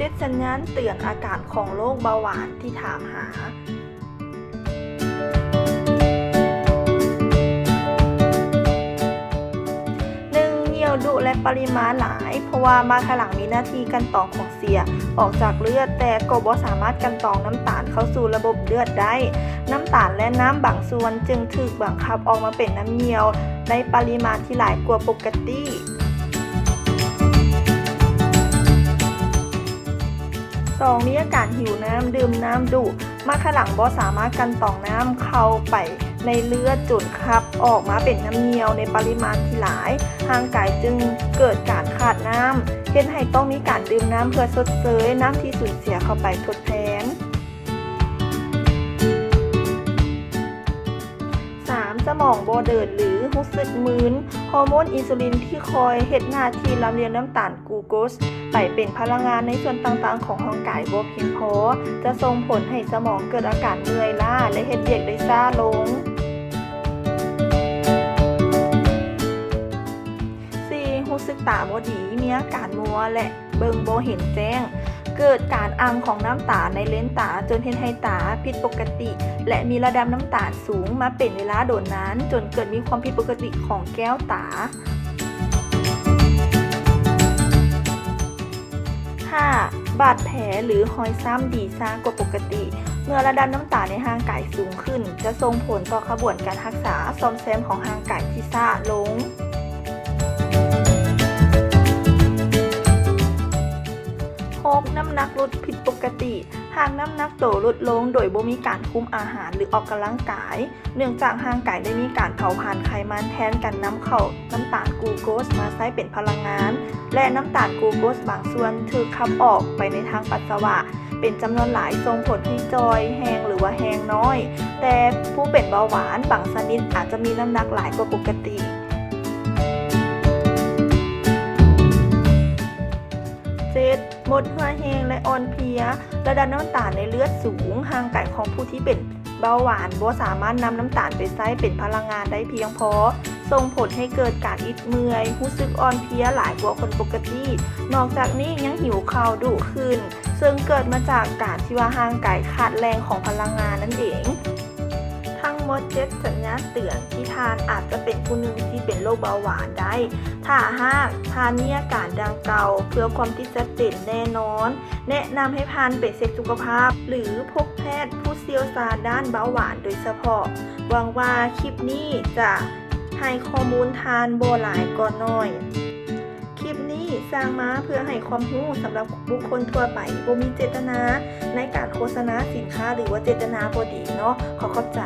ເຈັດ ສັນຍານເຕືອນອາການຂອງໂລກເບົາຫວານທີ່ຖາມຫາ. ໜຶ່ງ ຍ່ຽວດຸ ແລະ ປະລິມານຫຼາຍ, ເພາະວ່າໝາກຖະຫຼັງມີໜ້າທີ່ກັ່ນຕອງຂອງເສຍອອກຈາກເລືອດ, ແຕ່ກໍບໍ່ສາມາດກັ່ນຕອງນ້ຳຕານເຂົ້າສູ່ລະບົບເລືອດໄດ້. ນ້ຳຕານ ແລະ ນ້ຳບາງສ່ວນຈຶ່ງຖືກບັງຄັບອອກມາເປັນນ້ຳຍ່ຽວໃນປະລິມານທີ່ຫຼາຍກວ່າປົກກະຕິ. ສອງ ມີອາການຫິວນ້ຳ, ດື່ມນ້ຳດຸ. ໝາກຖະຫຼັງບໍ່ສາມາດກັ່ນຕອງນ້ຳເຂົ້າໄປໃນເລືອດຈົນຂັບອອກມາເປັນນ້ຳຍ່ຽວໃນປະລິມານທີ່ຫຼາຍ, ຮ່າງກາຍຈຶ່ງເກີດການຂາດນ້ຳ, ເຮັດໃຫ້ຕ້ອງມີການດື່ມນ້ຳເພື່ອຊົດເຊີຍນ້ຳທີ່ສູນເສຍເຂົ້າໄປທົດແທນ. ສາມ ສະໝອງບໍ່ເດີນ ຫຼື ຮູ້ສຶກມຶນ. ຮໍໂມນອິນຊູລິນທີ່ຄອຍເຮັດໜ້າທີ່ລຳລຽງນ້ຳຕານ ກູໂກສໄປເປັນພະລັງງານໃນສ່ວນຕ່າງໆຂອງຮ່າງກາຍບໍ່ພຽງພໍ, ຈະສົ່ງຜົນໃຫ້ສະໝອງເກີດອາການເມື່ອຍລ້າ ແລະ ເຮັດວຽກໄດ້ຊ້າລົງ. ສີ່ ຮູ້ສຶກຕາບໍ່ດີ, ມີອາການມົວ ແລະ ເບິ່ງບໍ່ເຫັນແຈ້ງ. ເກີດການອັ່ງຂອງນ້ຳຕາໃນເລນຕາ ຈົນເຮັດໃຫ້ຕາຜິດປົກກະຕິ ແລະ ມີລະດັບນ້ຳຕານສູງມາເປັນເວລາດົນນານ, ຈົນເກີດມີຄວາມຜິດປົກກະຕິຂອງແກ້ວຕາ. ຫ້າ ບາດແຜ ຫຼື ຮອຍຊ້ຳດີຊ້າກວ່າປົກກະຕິ. ເມື່ອລະດັບນ້ຳຕານໃນຮ່າງກາຍສູງຂຶ້ນ, ຈະສົ່ງຜົນຕໍ່ຂະບວນການຮັກສາ, ສ້ອມແຊມຂອງຮ່າງກາຍທີ່ຊ້າລົງ. ຫົກ ນ້ຳໜັກຫຼຸດຜິດປົກກະຕິ. ຫາກນ້ຳໜັກໂຕຫຼຸດລົງໂດຍບໍ່ມີການຄຸມອາຫານ ຫຼື ອອກກຳລັງກາຍ, ເນື່ອງຈາກຮ່າງກາຍໄດ້ມີການເຜົາຜານໄຂມັນແທນການນຳເຂົ້ານ້ຳຕານກູໂກສມາໃຊ້ເປັນພະລັງງານ ແລະ ນ້ຳຕານກູໂກສບາງສ່ວນຖືກຂັບອອກໄປໃນທາງປັດສະວະເປັນຈຳນວນຫຼາຍ, ສົ່ງຜົນໃຫ້ຈ່ອຍ, ແຮງ ຫຼືວ່າແຮງນ້ອຍ, ແຕ່ຜູ້ເປັນເບົາຫວານບາງຊະນິດອາດຈະມີນ້ຳໜັກຫຼາຍກວ່າປົກກະຕິ. ເຈັດ ໝົດເຫື່ອແຮງ ແລະ ອ່ອນເພຍ. ລະດັບນ້ຳຕານໃນເລືອດສູງ, ຮ່າງກາຍຂອງຜູ້ທີ່ເປັນເບົາຫວານບໍ່ສາມາດນຳນ້ຳຕານໄປໃຊ້ເປັນພະລັງງານໄດ້ພຽງພໍ, ສົ່ງຜົນໃຫ້ເກີດການອິດເມື່ອຍ, ຮູ້ສຶກອ່ອນເພຍຫຼາຍກວ່າຄົນປົກກະຕິ. ນອກຈາກນີ້ຍັງຫິວເຂົ້າດຸຂຶ້ນ, ເຊິ່ງເກີດມາຈາກການທີ່ວ່າຮ່າງກາຍຂາດແຫຼ່ງຂອງພະລັງງານນັ້ນເອງ. ທັງໝົດເຈັດສັນຍານເຕືອນທີ່ທ່ານອາດຈະເປັນຜູ້ໜຶ່ງທີ່ເປັນໂລກເບົາຫວານໄດ້. ຖ້າຫາກທ່ານມີອາການດັ່ງກ່າວ, ເພື່ອຄວາມທີ່ຊັດເຈນແນ່ນອນ, ແນະນຳໃຫ້ທ່ານໄປເຊັກສຸຂະພາບ ຫຼື ພົບແພດຜູ້ຊ່ຽວຊານດ້ານເບົາຫວານໂດຍສະເພາະ. ຫວັງວ່າຄລິບນີ້ຈະໃຫ້ຂໍ້ມູນທ່ານບໍ່ຫຼາຍກໍໜ້ອຍ. ຄລິບນີ້ສ້າງມາເພື່ອໃຫ້ຄວາມຮູ້ສຳລັບບຸກຄົນທົ່ວໄປ, ບໍ່ມີເຈດຕະນາໃນການໂຄສະນາສິນຄ້າ ຫຼືວ່າເຈດຕະນາບໍ່ດີເນາະ. ຂໍຂອບໃຈ.